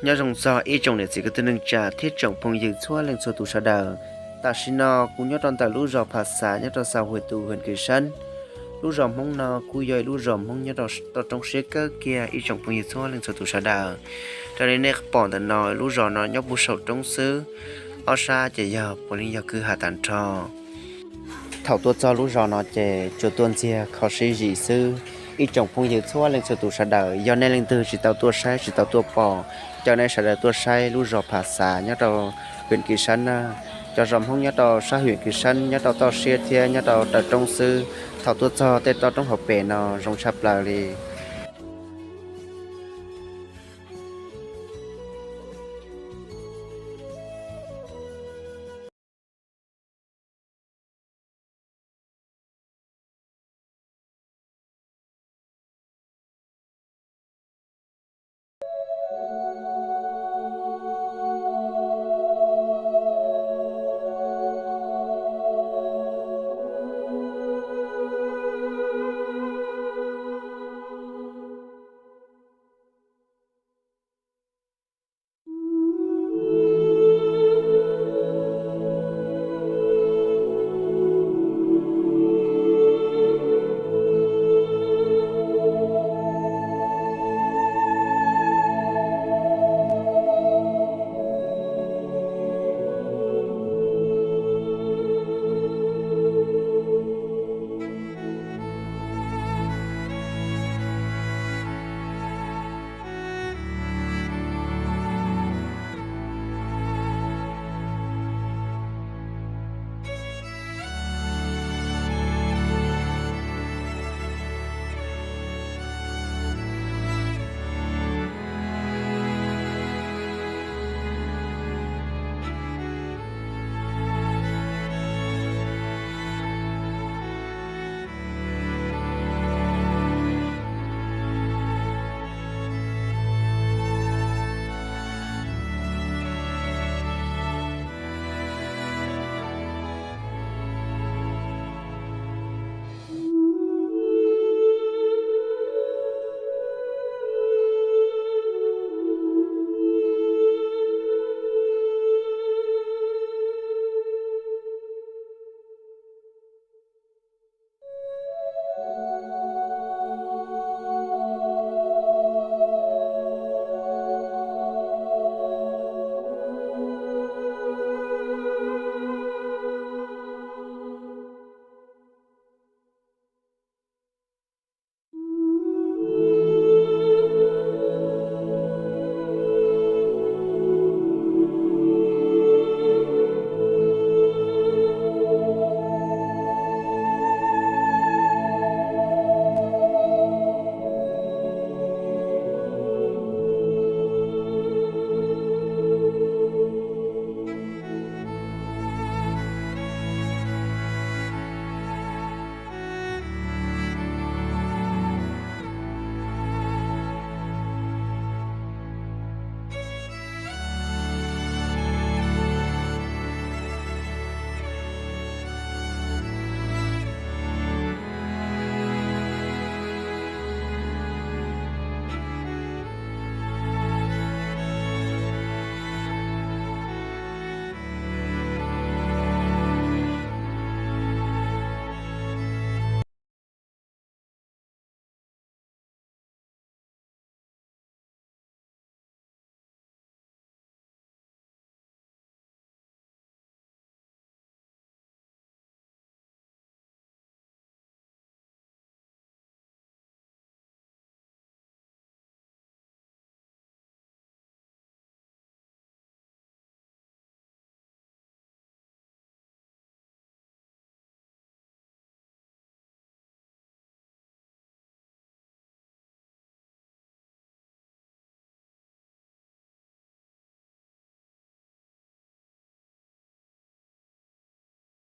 Nyob zoo txog ib tsoom niam txiv kwv tij neej tsa thiab tsoom phooj ywg txhua leej txhua tus sawv daws. Tam sim no kuv nyob rau ntawm lub zos Pha Xav nyob rau xav Huas Tus, hwm Kis Sab. Lub zos Hmoob no kuj yog ib lub zos Hmoob nyob rau toj roob siab kawg kiag ib tsoom phooj ywg txhua leej txhua tus sawv daws. Raws li nej pom ntawm no lub zos no nyob puag saum roob xwb, ob sab ces yog puav leej yog kwj ha tag nrho. Thaum tuaj txog lub zos no ces tsuas tuaj ntxiag kho siab zim xwb. Ib tsoom phooj ywg txhua leej txhua tus sawv daws, yog nej leej twg tsis tau tuaj saib tsis tau tuaj pom, caw nej sawv daws tuaj saib lub zos Pha Xav nyob rau hwm Kis Sab na. Cov zos Hmoob nyob rau sab hwm Kis Sab nyob rau toj siab thiab nyob rau raws roob xwb. Thaum tuaj txog tej toj roob hauv pes no zoo tshaj plaws li.